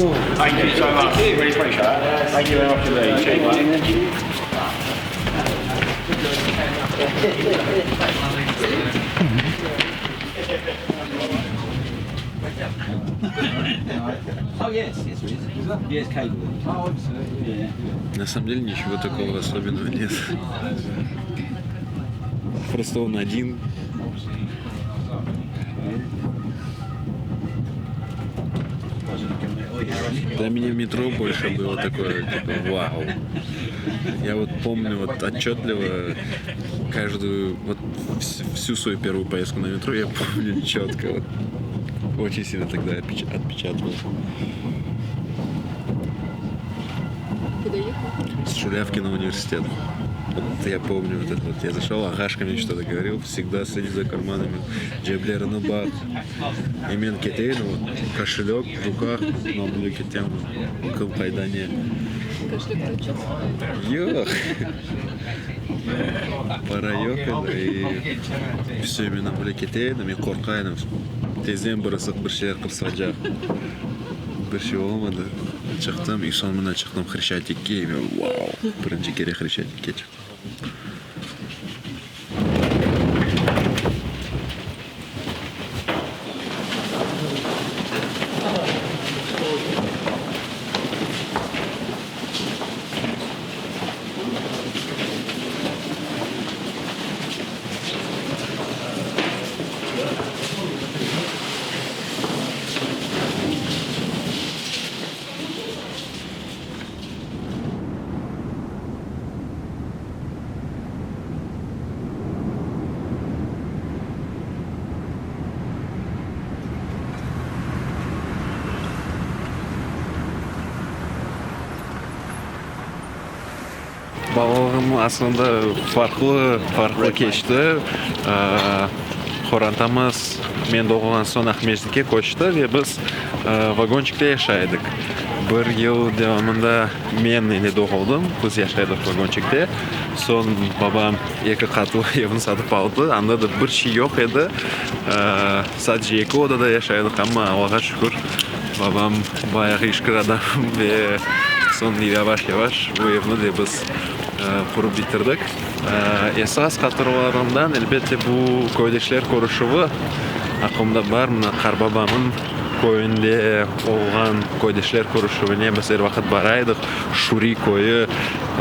Thank you so much. Really appreciate that. Thank you very much indeed. Cheers, mate. На самом деле ничего такого особенного нет. Просто он один. Для меня в метро больше было такое, типа, вау. Я вот помню вот отчетливо каждую, вот всю свою первую поездку на метро я помню четко. Вот, очень сильно тогда отпечаталось. Куда ехал? С Шулявки на университет. Вот я помню вот это вот. Я зашел, Агашка мне что-то говорил, всегда следи за карманами. Ceblerine baq. И men keteyim, вот, кошелек в руках, но ketem, kim qayda ne. Кошелек точился? Yoq. Para yoq edi. И все men böyle kete edim, men qorqa edim. Tezden birisi bir şeyler qırsacaq. Bir şey olmadı. Çıqtım, и soñ mına çıqtım Hreşatikke, и men vau, birinci kere Hreşatikke çıqtım. Balalığım aslında farqlı, farqlı keçti. Qorantamız men doğulğan soñ Aqmescitke köçti ve biz vagonçikte yaşay edik. Bir yıl devamında men endi doğuldım, biz yaşay edik vagonçikte. Soñ babam eki qatlı evni satıp aldı, anda da bir şey yoq edi, sadece eki odada yaşay edik, amma Allağa şükür, babam bayağı işkir adam ve soñ yavaş-yavaş bu evni de biz qurıp bitirdik. Esas hatıralarımdan, elbette, bu köydeşler körüşüvi aqlımda bar. Mına qarbabamnıñ köyünde olğan köydeşler körüşüvine biz er vaqıt bara edik. Şuri köyü,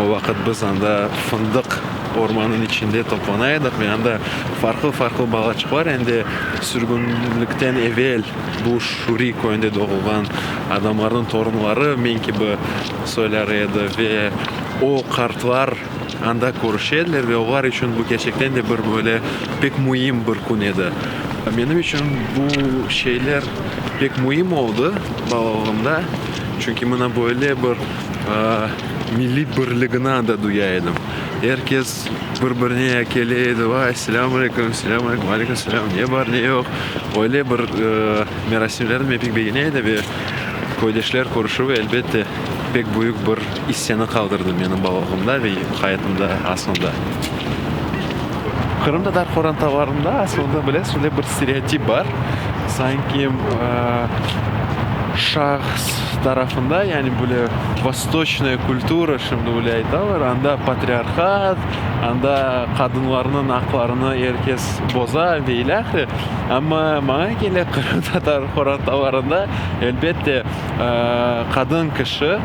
o vaqıt biz anda fındıq ormanıñ içinde toplana edik ve anda farqlı-farqlı balaçıqlar, endi sürgünlikten evel bu Şuri köyünde doğulğan adamlarnıñ torunları men kibi soyları edi ve o qartlar anda körüşe ediler ve olar içün bu kerçekten de bir böyle pek müim bir kün edi. Menim içün bu şeyler pek müim oldı balalığımda, çünki mına böyle bir milliy birligini anda duya edim. Er kes bir-birine kele edi, vay, selâm aleyküm, selâm aleyküm, aleyküm selâm, ne bar, ne yoq. Öyle bir merasimlerni men pek begene edim ve köydeşler körüşüvi, elbette, pek büyük bir isseni qaldırdı menim balalığımda ve hayatımda aslında. Qırımtatar qorantalarında aslında, bilesiz, şunday bir stereotip bar, sanki şarq tarafında, yani böyle vostoçnaya kultura, şimdi öyle aytalar, anda patriarhat, anda qadınlarnıñ aqlarını er kes boza ve ilâhre. Amma maña kele, qırımtatar qorantalarında, elbette, qadın kişi,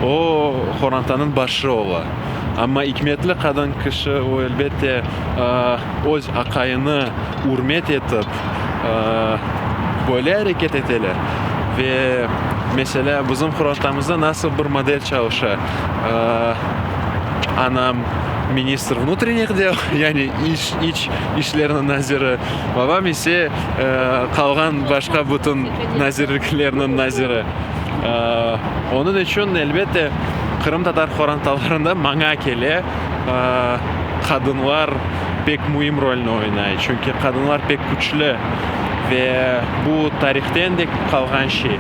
o, qorantanıñ başı ola. Amma ikmetli qadın kişi, o, elbette, öz aqayını ürmet etip, böyle areket eteler. Ve, meselâ, bizim qorantamızda nasıl bir model çalışa, anam ministr vnutrennih del, yani iç iç işlerniñ naziri, babam ise qalğan başqa bütün nazirliklerniñ naziri. Onıñ içün, elbette, qırımtatar qorantalarında maña kele, qadınlar pek müim rolni oynay. Çünki qadınlar pek küçlü ve bu tarihten de qalğan şey.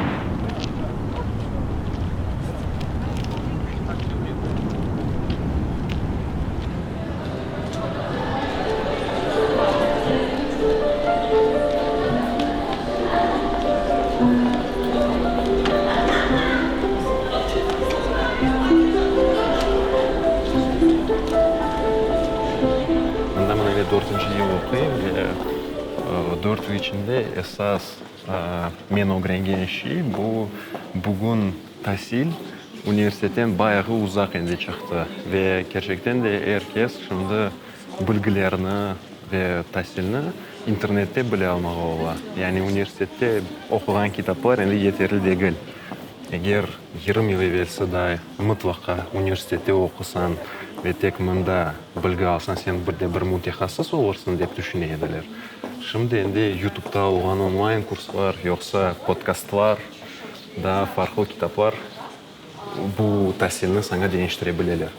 dörtünci yıl oquyım ve dört yıl içinde esas men ögrengen şey, bu bugün tasil universitetten bayağı uzaq endi çıqtı. Ve kerçekten de er kes şimdi bilgilerni ve tasilni internette bile almağa ola. Yani universitette oquğan kitaplar endi yeterli degil. Eger 20 yıl evelsi daa mıtlaqa universitette oqusañ ve tek mında bilgi alsañ, sen bir de bir mütehassıs olursıñ, dep tüşüne ediler. Şimdi endi YouTubeta olğan onlayn kurslar, yoqsa podkastlar, daa farqlı kitaplar bu tasilni saña deñiştire bileler.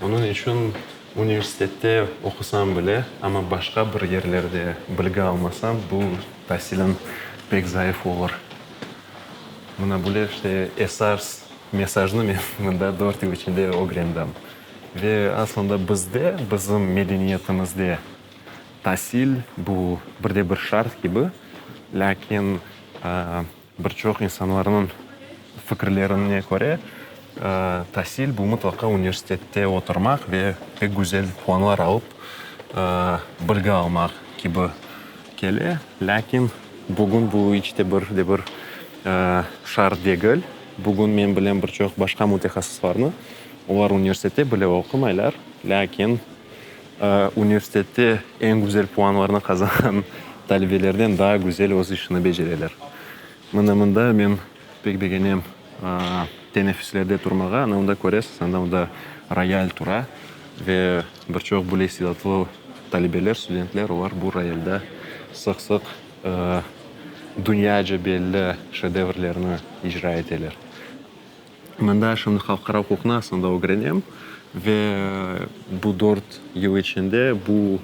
Onıñ içün universitette oqusañ bile, amma başqa bir yerlerde bilgi almasañ, bu tasiliñ pek zayıf olur. Mına böyle işte esas mesajnı men mında dört yıl içinde ögrendim. Ve aslında bizde, bizim medeniyetimizde tasil bu bir de bir şart kibi, lâkin bir çoq insanlarnıñ fikirlerine köre, tasil bu mıtlaqa universitette oturmaq ve pek güzel puanlar alıp bilgi almaq kibi kele. Lâkin bugün bu iç te bir de bir şart degil. Bugün men bilem bir çoq başqa mütehassıslarnı, olar universitette bile oqumaylar, lâkin universitette eñ güzel puanlarnı qazanğan talebelerden daa güzel öz işini becereler. Mına mında men pek begenem teneffüslerde turmağa. Ana mında köresiz, anda mında royal tura ve bir çoq böyle istidatlı talebeler, studentler, olar bu royalda sıq-sıq dünyaca belli şedevrlerni icra eteler. Mında şimdi halqara uquqnı aslında ögrenem ve bu dört yıl içinde bu,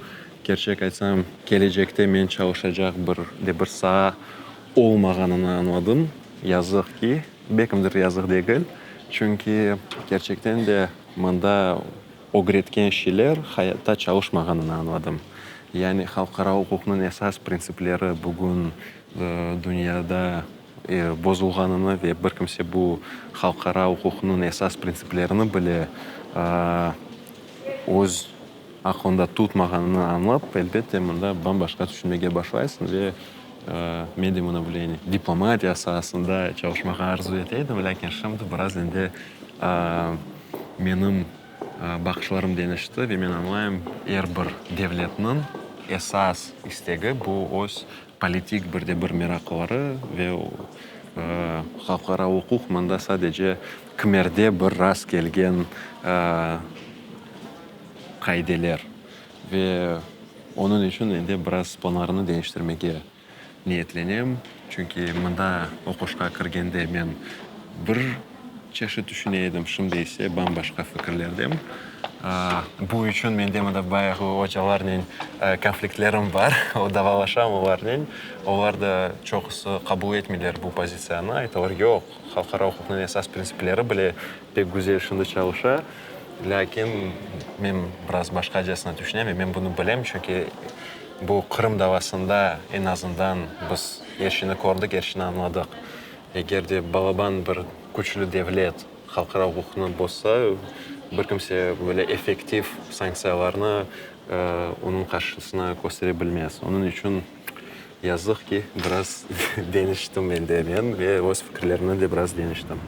kerçek aytsam, kelecekte men çalışacaq bir de bir saa olmağanını añladım, yazıq ki, bekimdir yazıq degil, çünki kerçekten de mında ögretken şeyler hayatta çalışmağanını añladım. Yani halqara uquqnıñ esas printsipleri bugün dünyada bozulğanını ve bir kimse bu halqara uquqnıñ esas printsiplerini bile öz aqlında tutmağanını añlap, elbette, mında bam-başqa tüşünmege başlaysıñ ve men de mına böyle diplomatiya saasında çalışmağa arzu ete edim, lâkin şimdi biraz endi menim baqışlarım deñişti ve men añlayım, er bir devletniñ esas istegi bu öz Politik bir de bir meraqları ve halqara uquq mında sadece kimerde bir rast kelgen qaideler ve onıñ içün endi biraz planlarnı deñiştirmege niyetlenem. Çünki mında oquşqa kirgende men bir çeşit tüşüne edim, şimdi ise bam-başqa fikirlerdem. Bu içün mende mında bayağı ocalarnen konfliktlerim bar, davalaşam olarnen. Olar da çoqusı qabul etmeyler bu pozitsiyanı, aytalar, yoq, halqara uquqnıñ esas printsipleri bile pek güzel şimdi çalışa. Lâkin men biraz başqacasına tüşünem ve men bunı bilem, çünki bu Qırım davasında eñ azından biz er şeyni kördik, er şeyni añladıq. Eger de balaban bir küçlü devlet halqara uquqnı bozsa, bir kimse böyle effektiv sanktsiyalarnı onıñ qarşısına köstere bilmez. Onıñ içün, yazıq ki, biraz deñiştim endi men ve öz fikirlerimni de biraz deñiştim.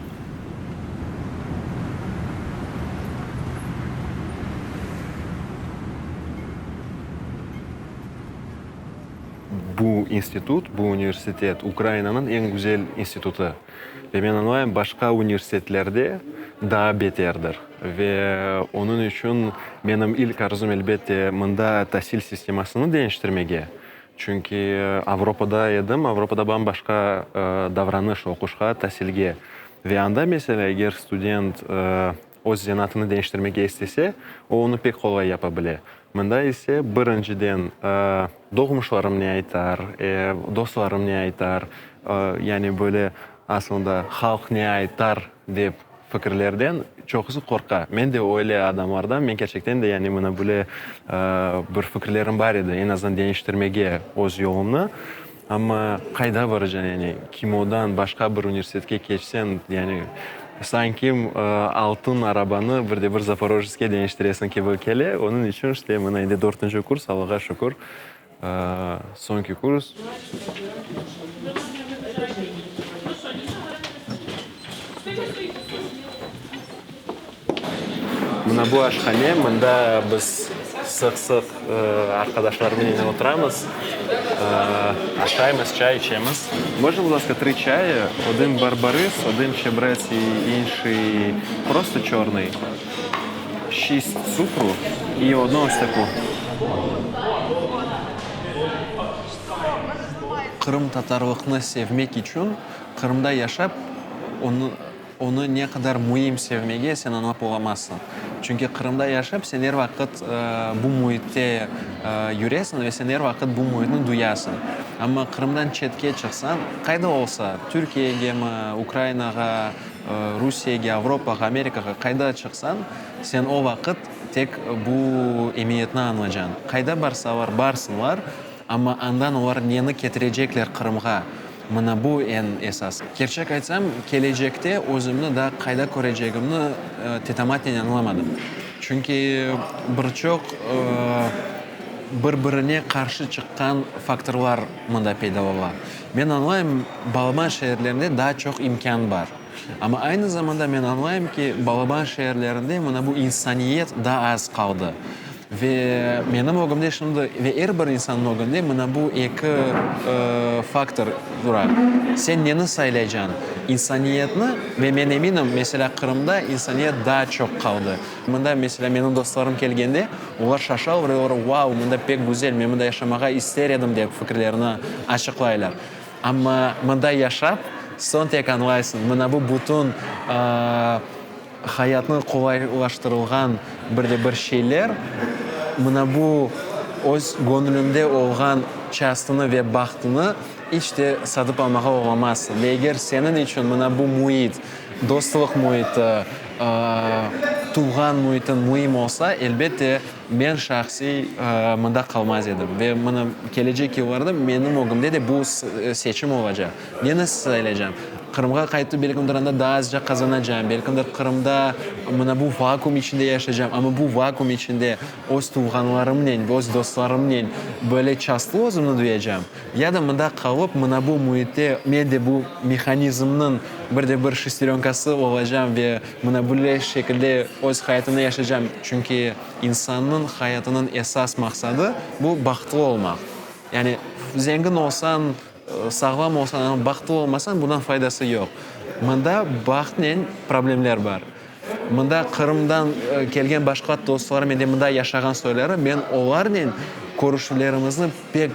Bu institut, bu universitet Ukrainanıñ eñ güzel institutı. Ve men añlayım, başqa universitetlerde daa beterdir. Ve onıñ içün menim ilk arzum, elbette, mında tasil sistemasını deñiştirmege. Çünki Avropada edim, Avropada bam-başqa davranış oquşqa, tasilge. Ve anda, meselâ, eger student öz zenaatını deñiştirmege istese, o onı pek qolay yapa bile. Mında ise, birinciden, doğmuşlarım ne aytar, dostlarım ne aytar, yani böyle aslında halq ne aytar dep fikirlerden çoqusı qorqa. Men de öyle adamlardan, men kerçekten de yani mına böyle bir fikirlerim bar edi, eñ azından deñiştirmege öz yolumnı. Amma qayda baracañ yani, KİMOdan başqa bir universitetke keçseñ, yani. Sanki altın arabanı bir de bir Zaporojetske deñiştiresiñ kibi kele. Onıñ içün işte mına endi dörtünci kurs, Allağa şükür, soñki kurs. Mına bu aşhane, mında biz sıq-sıq arqadaşlarımnen oturamız, aşaymız, çay içemiz. Можно, будь ласка, три чая, один барбарис, один чебрець і інший просто чорний, шість цукру і одну ось таку. Qırımtatarlıqnı sevmek içün Qırımda yaşap, onı Onı ne qadar müim sevmege sen añlap olamazsıñ. Çünki Qırımda yaşap, sen er vaqıt bu müitte yüresiñ ve sen er vaqıt bu müitni duyasıñ. Amma Qırımdan çetke çıqsañ, qayda olsa, Türkiyegemi, Ukrainağa, Rusiyege, Avropağa, Amerikağa, qayda çıqsañ, sen o vaqıt tek bu emiyetni añlacañ. Qayda barsalar, barsınlar, amma andan olar neni ketirecekler Qırımğa, Mına bu eñ esas. Kerçek aytsam, kelecekte özümni daa qayda körecegimni tetamatnen añlamadım. Çünki bir çoq bir-birine qarşı çıqqan faktorlar mında peyda ola. Men añlayım, balaban şeerlerinde daa çoq imkân bar. Amma aynı zamanda men añlayım ki, balaban şeerlerinde mına bu insaniyet daa az qaldı. Ve menim ögümde şimdi ve er bir insannıñ ögünde mına bu eki faktor dura. Sen neni saylaycañ? İnsaniyetni, ve men eminim, meselâ, Qırımda insaniyet daa çoq qaldı. Mında, meselâ, menim dostlarım kelgende, olar şaşalar ve olar, Vau, mında pek güzel, men mında yaşamağa ister edim, dep fikirlerini açıqlaylar. Amma mında yaşap, soñ tek añlaysıñ, mına bu bütün Hayatnı qolaylaştırılğan bir de bir şeyler, mına bu öz göñlüñde olğan çastını ve bahtını iç de satıp almağa olamazsıñ. Ve eger seniñ içün mına bu müit, dostluq müiti, tuvğan müitiñ müim olsa, elbette, men şahsiy mında qalmaz edim. Ve mına kelecek yıllarda menim ögümde de bu seçim olacaq. Neni saylaycam? Qırımğa qaytıp, belkimdir, anda daa azca qazanacam, belkimdir, Qırımda mına bu vakuum içinde yaşaycam, amma bu vakuum içinde öz tuvğanlarımnen, öz dostlarımnen böyle çastlı özümni duyacam, ya da mında qalıp, mına bu müitte men de bu mehanizmniñ bir de bir şesterönkası olacam ve mına böyle şekilde öz hayatımnı yaşaycam, çünki insannıñ hayatınıñ esas maqsadı, bu bahtlı olmaq. Yani zengin olsañ, Sağlam olsañ, amma bahtlı olmasañ, bundan faydası yoq. Mında bahtnen problemler bar. Mında Qırımdan kelgen başqa dostlarım, em de mında yaşağan soyları, men olarnen körüşüvlerimizni pek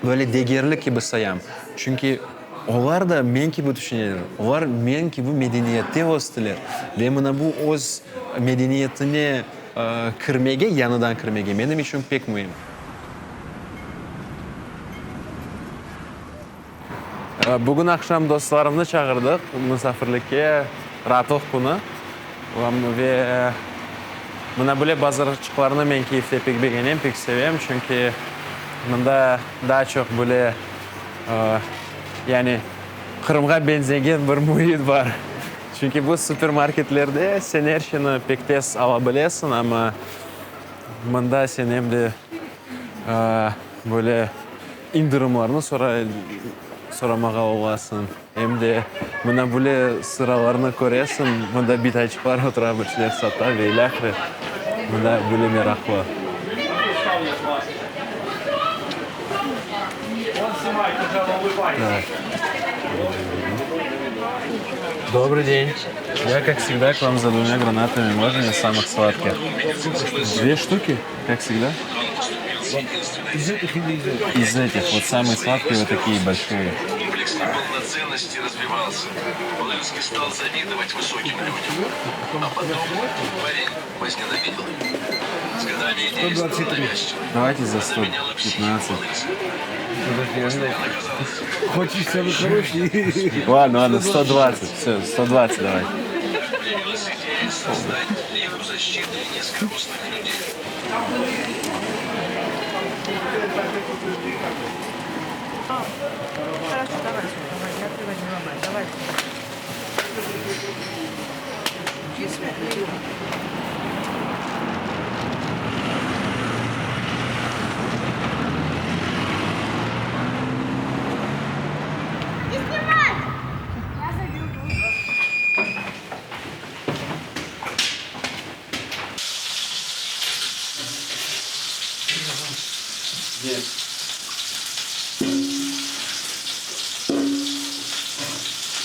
böyle degerli kibi sayam. Çünki olar da men kibi tüşüneler, olar men kibi medeniyette östiler ve mına bu öz medeniyetine kirmege, yañıdan kirmege menim içün pek müim. Bugün aqşam dostlarımnı çağırdıq musafirlikke, raatlıq künü. Ve mına böyle bazarçıqlarnı men Kiyevde pek begenem, pek sevem, çünki mında daa çoq böyle, yani Qırımğa beñzegen bir müit bar. Çünki bu supermarketlerde sen er şeyni pek tez ala bilesiñ, amma Mında sen em de böyle indirimlarnı soramağa olasıñ, em de mına böyle sıralarnı köresiñ, mında bitayçıqlar otura, bir şeyler sata ve ilâhre. Mında böyle meraqlı. Dobrıy den. Ya, kak vsegda, k vam za dvumya granatami, можно мне samıh sladkih? Dve ştuki, kak vsegda? Iz etih ili iz etih? Iz etih, vot samıye sladkiye, vot takiye bolşiye. 123. Davayte za 115. Хочешь самый хороший? Ладно, ладно, 120, все, 120 давай.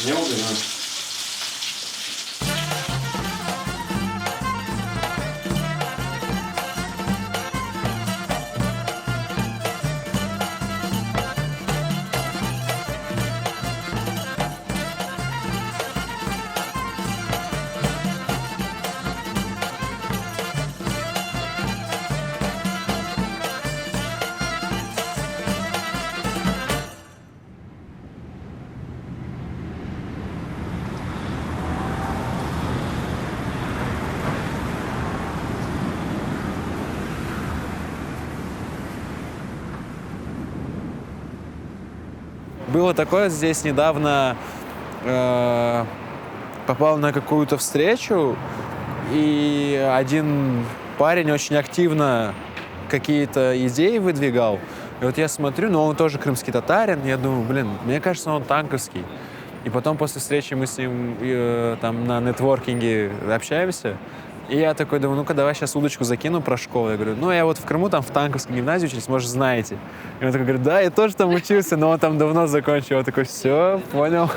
Ne oldı, ne? Было такое здесь недавно, попал на какую-то встречу, и один парень очень активно какие-то идеи выдвигал. И вот я смотрю, ну он тоже крымский татарин, я думаю, блин, мне кажется, он танковский. И потом после встречи мы с ним там на нетворкинге общаемся, и я такой думаю, ну-ка, давай сейчас удочку закину про школу. Я говорю, ну, я вот в Крыму там в Танковской гимназии учился, может, знаете. И он такой говорит, да, я тоже там учился, но он там давно закончил. Я такой, все, понял.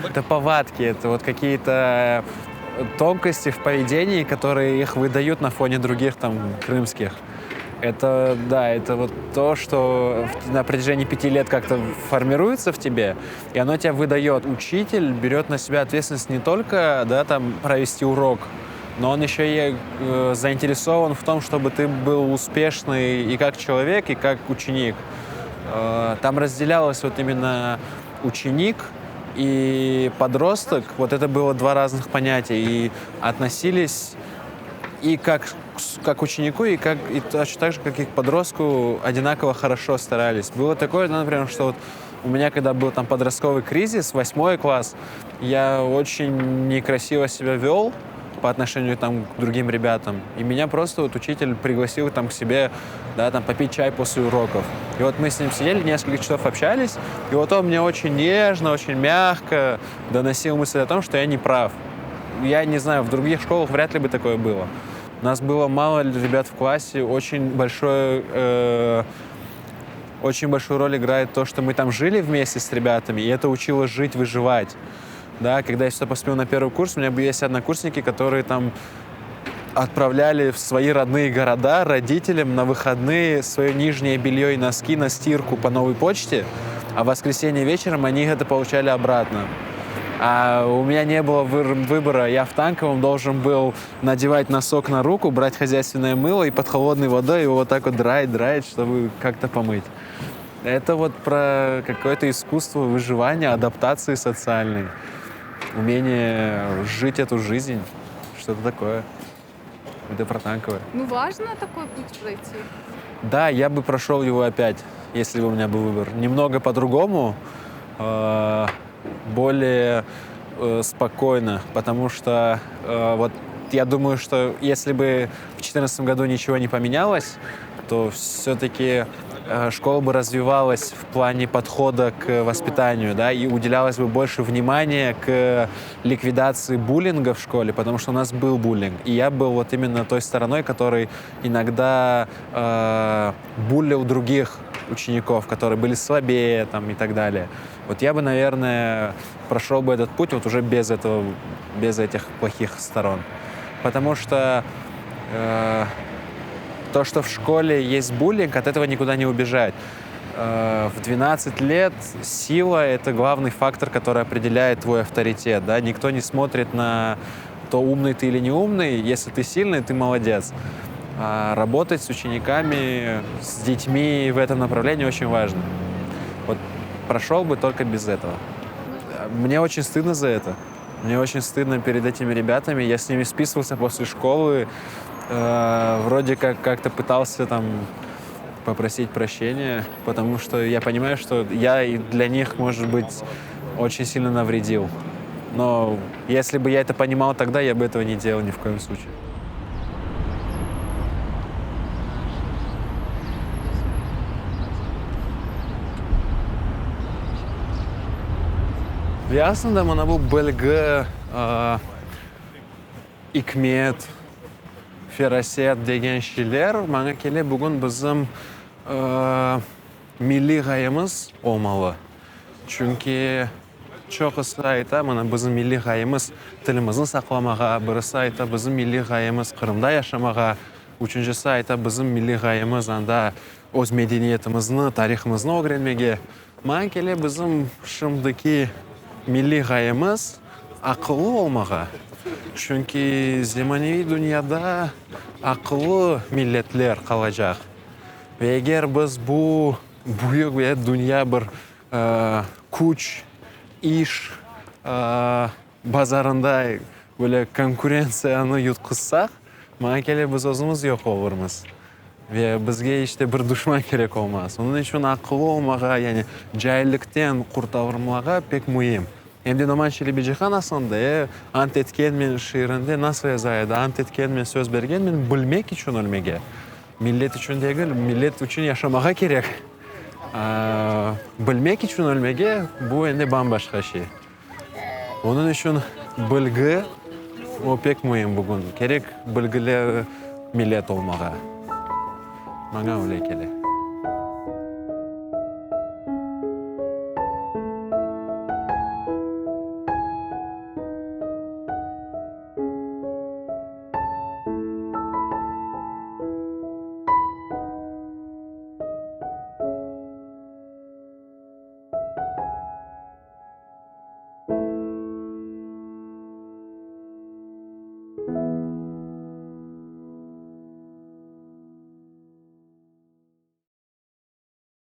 Это повадки, это вот какие-то тонкости в поведении, которые их выдают на фоне других там крымских. Это, да, это вот то, что на протяжении 5 лет как-то формируется в тебе, и оно тебя выдает. Учитель берет на себя ответственность не только, да, там, провести урок, но он еще и заинтересован в том, чтобы ты был успешный и как человек, и как ученик. Там разделялось вот именно ученик и подросток. Вот это было два разных понятия. И относились и как ученику, и точно так же, как и к подростку, одинаково хорошо старались. Было такое, например, что у меня, когда был подростковый кризис, 8 класс, я очень некрасиво себя вел по отношению к другим ребятам. И меня просто учитель пригласил к себе, попить чай после уроков. И мы с ним сидели, несколько часов общались, и он мне очень нежно, очень мягко доносил мысль о том, что я не прав. Я не знаю, в других школах вряд ли бы такое было. У нас было мало ребят в классе, очень большую роль играет то, что мы там жили вместе с ребятами, и это учило жить, выживать. Да, когда я сюда поступил на первый курс, у меня были есть однокурсники, которые отправляли в свои родные города родителям на выходные свое нижнее белье и носки на стирку по новой почте, а в воскресенье вечером они это получали обратно. А у меня не было выбора. Я в танковом должен был надевать носок на руку, брать хозяйственное мыло и под холодной водой его вот так вот драить, драить, чтобы как-то помыть. Это про какое-то искусство выживания, адаптации социальной, умение жить эту жизнь, что-то такое. Это про танковое. Важно такой путь пройти. Да, я бы прошел его опять, если бы у меня был выбор. Немного по-другому, более спокойно, потому что я думаю, что если бы в четырнадцатом году ничего не поменялось, то все-таки школа бы развивалась в плане подхода к воспитанию, да, и уделялось бы больше внимания к ликвидации буллинга в школе, потому что у нас был буллинг. И я был именно той стороной, который иногда буллил других учеников, которые были слабее и так далее. Я бы, наверное, прошел бы этот путь уже без этих плохих сторон. Потому что то, что в школе есть буллинг, от этого никуда не убежать. В 12 лет сила — это главный фактор, который определяет твой авторитет. Да? Никто не смотрит на то, умный ты или не умный. Если ты сильный, ты молодец. А работать с учениками, с детьми в этом направлении очень важно. Прошел бы только без этого. Мне очень стыдно за это. Мне очень стыдно перед этими ребятами. Я с ними списывался после школы. Вроде как как-то пытался попросить прощения, потому что я понимаю, что я и для них, может быть, очень сильно навредил. No esli bı ya eto ponimal togda, ya bı etogo ne delal ni v koem sluçae. Ve aslında mına bu bilgi, ikmet, feraset degen şeyler, maña kele, bugün bizim milliy ğayemiz olmalı. Çünki çoqusı ayta, mına bizim milliy ğayemiz tilimizni saqlamağa, birisi ayta, bizim milliy ğayemiz Qırımda yaşamağa, üçüncisi ayta, bizim milliy ğayemiz anda öz medeniyetimizni, tarihımıznı ögrenmege. Maña kele, bizim şimdiki milliy ğayemiz aqıllı olmağa. Çünki zemaneviy dünyada aqıllı milletler qalacaq. Ve eger biz bu büyük ve dünya bir küç, iş bazarında böyle konkurentsiyanı yutquzsaq, maña kele, biz özümiz yoq olurmız. Ve bizge iç de bir duşman kerek olmaz. Onıñ içün aqıllı olmağa, yani caillikten qurtarılmağa pek müim. Em de Noman Çelebicihan aslında, e, Ant etkenmen şiirinde nasıl yaza edi, Ant etkenmen, söz bergenmen bilmek içün ölmege. Millet içün degil, millet içün yaşamağa kerek. Bilmek içün ölmege, bu endi bam-başqa şey. Onıñ içün bilgi, o pek müim bugün. Kerek bilgili millet olmağa. Maña öyle kele.